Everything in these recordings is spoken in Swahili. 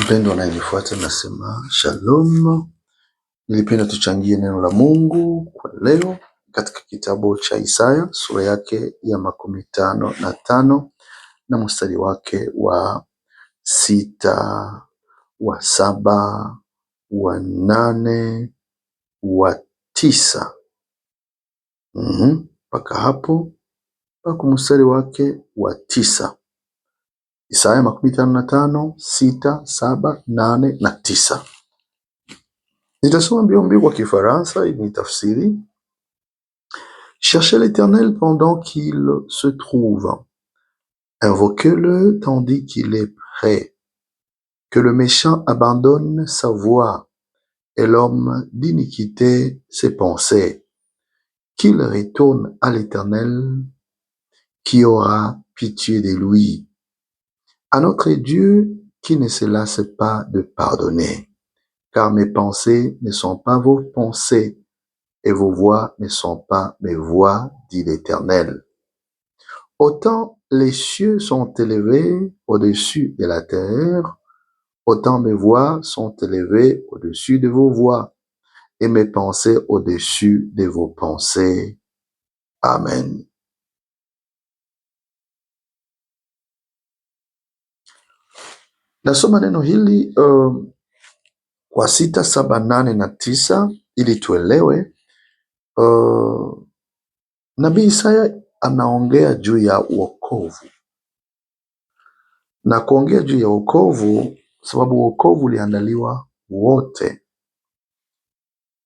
Mpendwa unayenifuata nasema shalom. Nilipenda tuchangie neno la Mungu kwa leo katika kitabu cha Isaya sura yake ya 55 na mstari wake wa 6, wa 7, wa 8, wa 9 mpaka hapo mpaka mstari wake wa 9. Isaya 55 6, 7, 8 na 9. Nitasoma mbio mbio kwa Kifaransa ili nitafsiri. Cherchez l'Éternel pendant qu'il se trouve. Invoquez-le tandis qu'il est près. Que le méchant abandonne sa voie et l'homme d'iniquité ses pensées. Qu'il retourne à l'Éternel qui aura pitié de lui, à notre Dieu qui ne se lasse pas de pardonner. Car mes pensées ne sont pas vos pensées et vos voies ne sont pas mes voies, dit l'Éternel. Autant les cieux sont élevés au-dessus de la terre, autant mes voies sont élevées au-dessus de vos voies et mes pensées au-dessus de vos pensées. Amen. Nasoma neno hili kwa 6, 7, 8 na 9 ili tuelewe. Nabii Isaya anaongea juu ya wokovu na kuongea juu ya wokovu sababu wokovu uliandaliwa wote.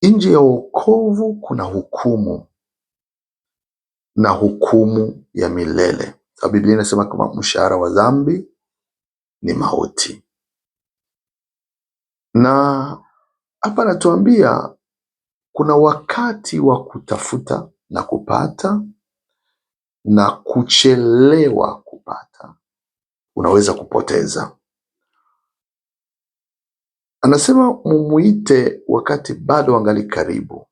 Nje ya wokovu kuna hukumu na hukumu ya milele. Sababu Biblia inasema kama mshahara wa dhambi ni mauti. Na hapa anatuambia kuna wakati wa kutafuta na kupata na kuchelewa kupata, unaweza kupoteza. Anasema mumuite wakati bado angali karibu.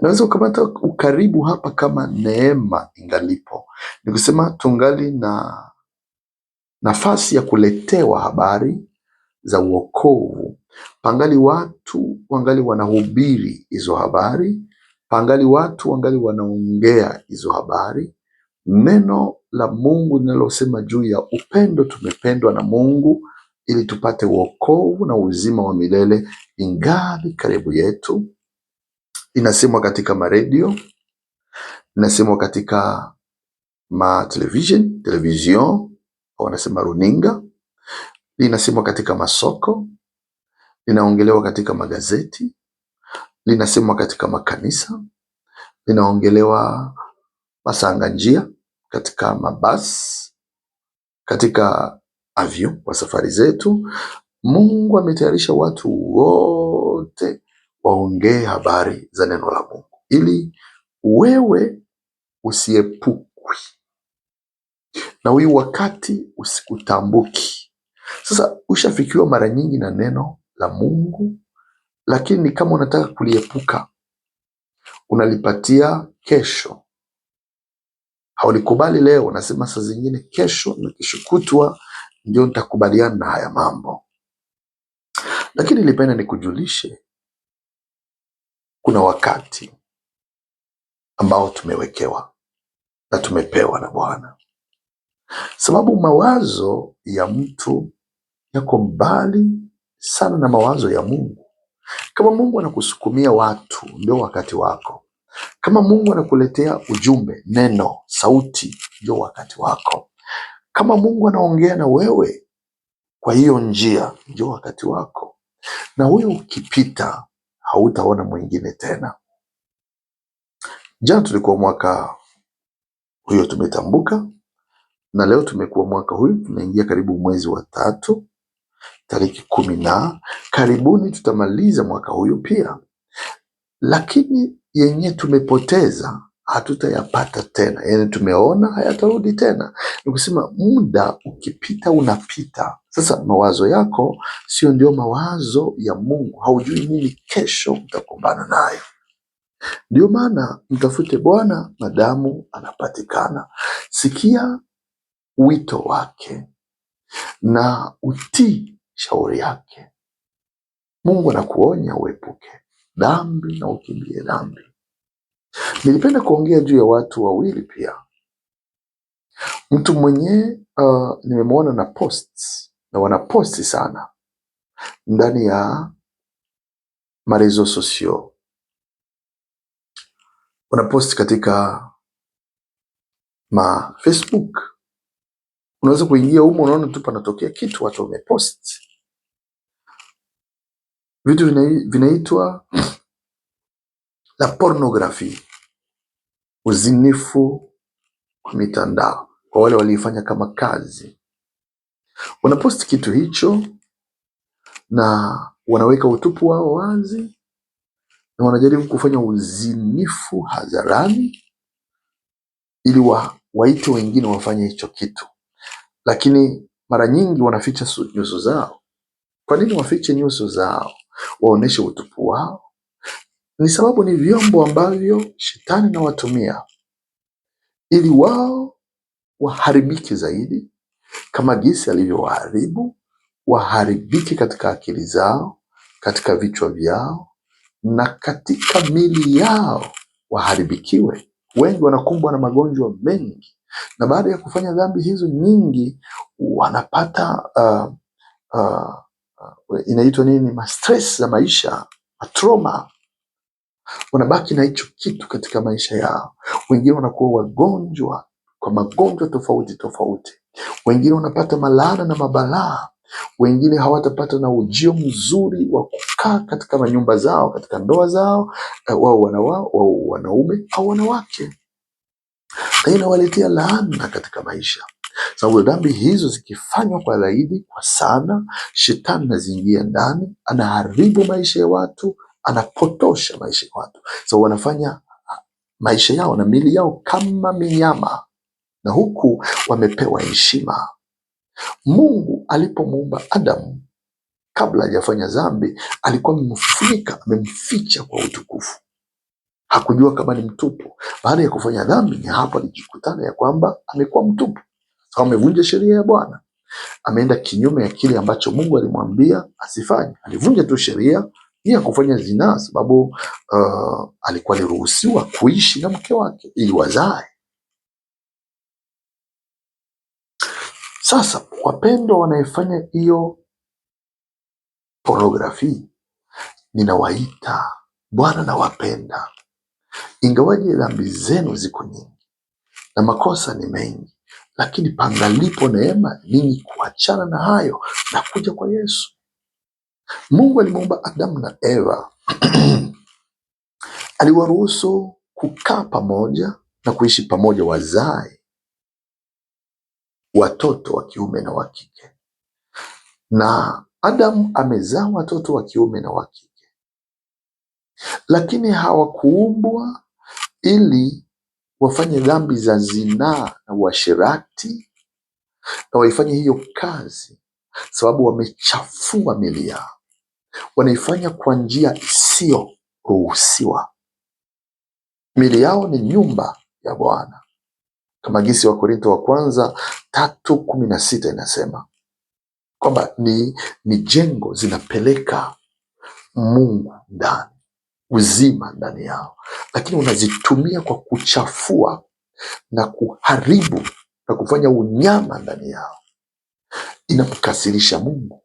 Naweza ukamata ukaribu hapa kama neema ingalipo, ni kusema tungali na nafasi ya kuletewa habari za uokovu. Pangali watu wangali wanahubiri hizo habari, pangali watu wangali wanaongea hizo habari. Neno la Mungu linalosema juu ya upendo, tumependwa na Mungu ili tupate wokovu na uzima wa milele, ingali karibu yetu. Inasemwa katika maredio, inasemwa katika ma television, television wanasema runinga, linasemwa katika masoko, linaongelewa katika magazeti, linasemwa katika makanisa, linaongelewa masanga njia, katika mabasi, katika avyo kwa safari zetu. Mungu ametayarisha watu wote waongee habari za neno la Mungu ili wewe usiepukwi na huyu wakati usikutambuki. Sasa ushafikiwa mara nyingi na neno la Mungu, lakini kama unataka kuliepuka unalipatia kesho, haulikubali leo. Unasema saa zingine kesho na kesho kutwa ndio nitakubaliana na haya mambo, lakini nilipenda nikujulishe kuna wakati ambao tumewekewa na tumepewa na Bwana, sababu mawazo ya mtu yako mbali sana na mawazo ya Mungu. Kama Mungu anakusukumia watu, ndio wakati wako. Kama Mungu anakuletea ujumbe, neno, sauti, ndio wakati wako. Kama Mungu anaongea na wewe kwa hiyo njia, ndio wakati wako. Na huyo ukipita, hautaona mwingine tena. Jana tulikuwa mwaka huyo tumetambuka, na leo tumekuwa mwaka huyu, tunaingia karibu mwezi wa 3 tariki 10 na karibuni tutamaliza mwaka huyu pia, lakini yenye tumepoteza hatutayapata tena, yaani tumeona hayatarudi tena. Ni kusema muda ukipita unapita. Sasa mawazo yako sio ndio mawazo ya Mungu, haujui nini kesho utakumbana nayo. Ndio maana mtafute Bwana madamu anapatikana. Sikia wito wake. na utii shauri yake. Mungu anakuonya uepuke dhambi na ukimbie dhambi. Nilipenda kuongea juu ya watu wawili pia. Mtu mwenyewe nimemwona na posts na wanaposti sana ndani ya marezo sosio, wanaposti katika ma Facebook. Unaweza kuingia humo, unaona tu panatokea kitu, watu wamepost vitu vinaitwa la pornography, uzinifu wa mitandao kwa wale walioifanya kama kazi. Wanaposti kitu hicho na wanaweka utupu wao wazi na wanajaribu kufanya uzinifu hadharani ili waite wengine wafanye hicho kitu, lakini mara nyingi wanaficha nyuso zao. Kwa nini wafiche nyuso zao? Waoneshe utupu wao? Ni sababu ni vyombo ambavyo shetani anawatumia ili wao waharibike zaidi, kama jinsi alivyowaharibu, waharibike katika akili zao, katika vichwa vyao na katika mili yao waharibikiwe. Wengi wanakumbwa na magonjwa mengi, na baada ya kufanya dhambi hizo nyingi wanapata inaitwa nini, ma stress za maisha, matroma. Wanabaki na hicho kitu katika maisha yao. Wengine wanakuwa wagonjwa kwa magonjwa tofauti tofauti, wengine wanapata malaana na mabalaa, wengine hawatapata na ujio mzuri wa kukaa katika manyumba zao, katika ndoa zao, wao wao wanaume au wanawake, na inawaletea laana katika maisha, sababu dhambi hizo zikifanywa kwa zaidi kwa sana, shetani anaziingia ndani, anaharibu maisha ya watu, anapotosha maisha ya watu, so wanafanya maisha yao na mili yao kama minyama, na huku wamepewa heshima. Mungu alipomuumba Adamu kabla hajafanya dhambi, alikuwa amemfunika, amemficha kwa utukufu. Hakujua kama ni mtupu. Baada ya kufanya dhambi, ni hapo alijikutana ya kwamba amekuwa mtupu, amevunja sheria ya Bwana, ameenda kinyume ya kile ambacho Mungu alimwambia asifanye. Alivunja tu sheria ya kufanya zinaa, sababu alikuwa aliruhusiwa kuishi na mke wake ili wazae. Sasa wapendwa, wanayefanya hiyo pornografi, ninawaita Bwana nawapenda, ingawaje dhambi zenu ziko nyingi na makosa ni mengi, lakini pangalipo neema ninyi kuachana na hayo na kuja kwa Yesu. Mungu alimuumba Adamu na Eva aliwaruhusu kukaa pamoja na kuishi pamoja, wazae watoto wa kiume na wa kike, na Adamu amezaa watoto wa kiume na wa kike, lakini hawakuumbwa ili wafanye dhambi za zinaa na uasherati na waifanye hiyo kazi, sababu wamechafua mili yao, wanaifanya kwa njia isiyoruhusiwa. Mili yao ni nyumba ya Bwana, kama gisi wa Korinto wa kwanza 3:16 inasema kwamba ni jengo zinapeleka Mungu ndani, uzima ndani yao, lakini unazitumia kwa kuchafua na kuharibu na kufanya unyama ndani yao, inamkasirisha Mungu.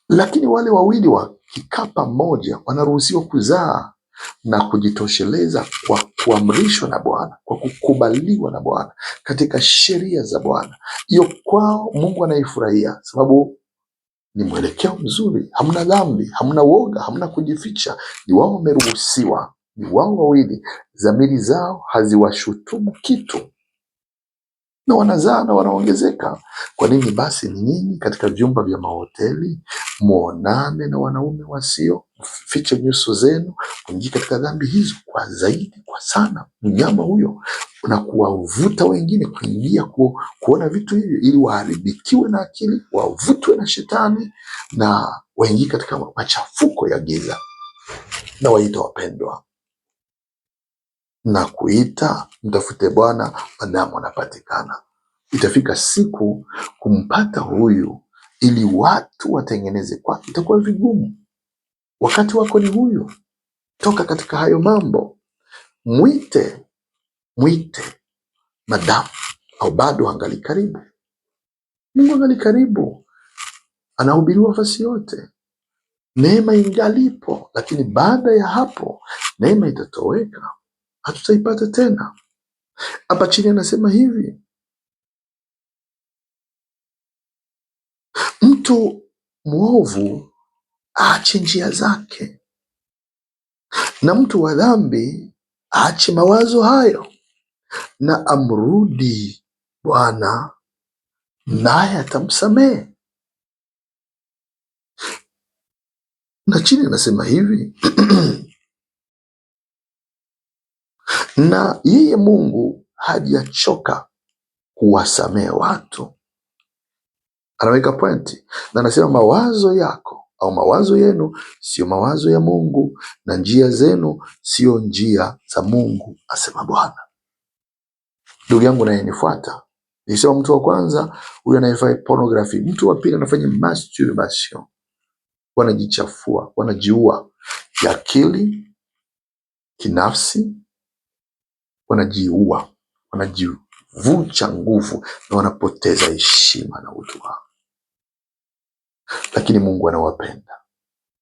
Lakini wale wawili wakikaa pamoja wanaruhusiwa kuzaa na kujitosheleza kwa kuamrishwa na Bwana, kwa kukubaliwa na Bwana katika sheria za Bwana. Hiyo kwao Mungu anaifurahia, sababu ni mwelekeo mzuri, hamna dhambi, hamna woga, hamna kujificha. Ni wao wameruhusiwa, ni wao wawili, dhamiri zao haziwashutumu kitu na wanazaa na wanaongezeka. Kwa nini basi ni nyinyi katika vyumba vya mahoteli mwonane na wanaume wasio, fiche nyuso zenu, mwingie katika dhambi hizo kwa zaidi, kwa sana, mnyama huyo, na kuwavuta wengine kuingia kuona vitu hivyo, ili waharibikiwe na akili, wavutwe na shetani na waingie katika machafuko ya giza. Na waita wapendwa na kuita, mtafute Bwana madamu anapatikana. Itafika siku kumpata huyu ili watu watengeneze kwake itakuwa vigumu. Wakati wako ni huyu, toka katika hayo mambo, mwite, mwite madamu au bado angali karibu. Mungu angali karibu, anahubiriwa fasi yote, neema ingalipo, lakini baada ya hapo neema itatoweka, hatutaipata tena. Hapa chini anasema hivi, mtu mwovu aache njia zake, na mtu wa dhambi aache mawazo hayo, na amrudi Bwana naye atamsamehe. Na chini anasema hivi na yeye Mungu hajachoka kuwasamehe watu. Anaweka pointi na anasema mawazo yako au mawazo yenu siyo mawazo ya Mungu na njia zenu siyo njia za Mungu, asema Bwana. Ndugu yangu nayenifuata, nilisema mtu wa kwanza huyu anayefanya pornography, mtu wa pili anafanya masturbation, wanajichafua, wanajiua kiakili, kinafsi, wanajiua, wanajivunja nguvu na wanapoteza heshima na utu wao, lakini Mungu anawapenda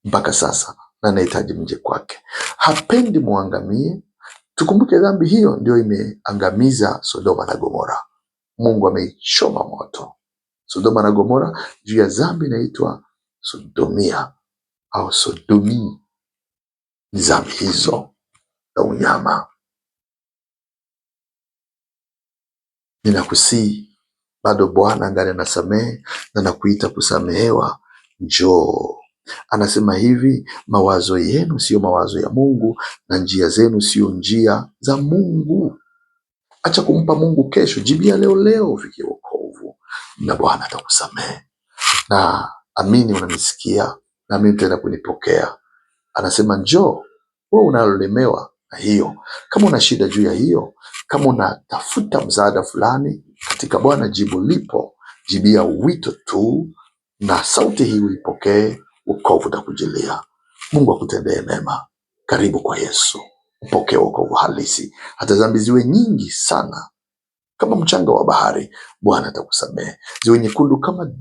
mpaka sasa na anahitaji mje kwake. Hapendi muangamie. Tukumbuke dhambi hiyo ndio imeangamiza Sodoma na Gomora. Mungu ameichoma moto Sodoma na Gomora juu ya dhambi inaitwa Sodomia au Sodomi. Ni dhambi hizo za unyama. Ninakusii, bado Bwana angali anasamehe na nakuita kusamehewa. Njoo. Anasema hivi, mawazo yenu siyo mawazo ya Mungu na njia zenu siyo njia za Mungu. Acha kumpa Mungu kesho, jibia leo leo ufikie wokovu na Bwana atakusamehe. Na amini unanisikia, na mimi nitaenda kunipokea. Anasema njoo wewe unalolemewa na hiyo, kama una shida juu ya hiyo, kama unatafuta msaada fulani katika Bwana, jibu lipo. Jibia wito tu, na sauti hii uipokee, wokovu utakujilia. Mungu akutendee mema. Karibu kwa Yesu, upokee wokovu halisi. Hata dhambi ziwe nyingi sana kama mchanga wa bahari, Bwana atakusamehe. Ziwe nyekundu kama damu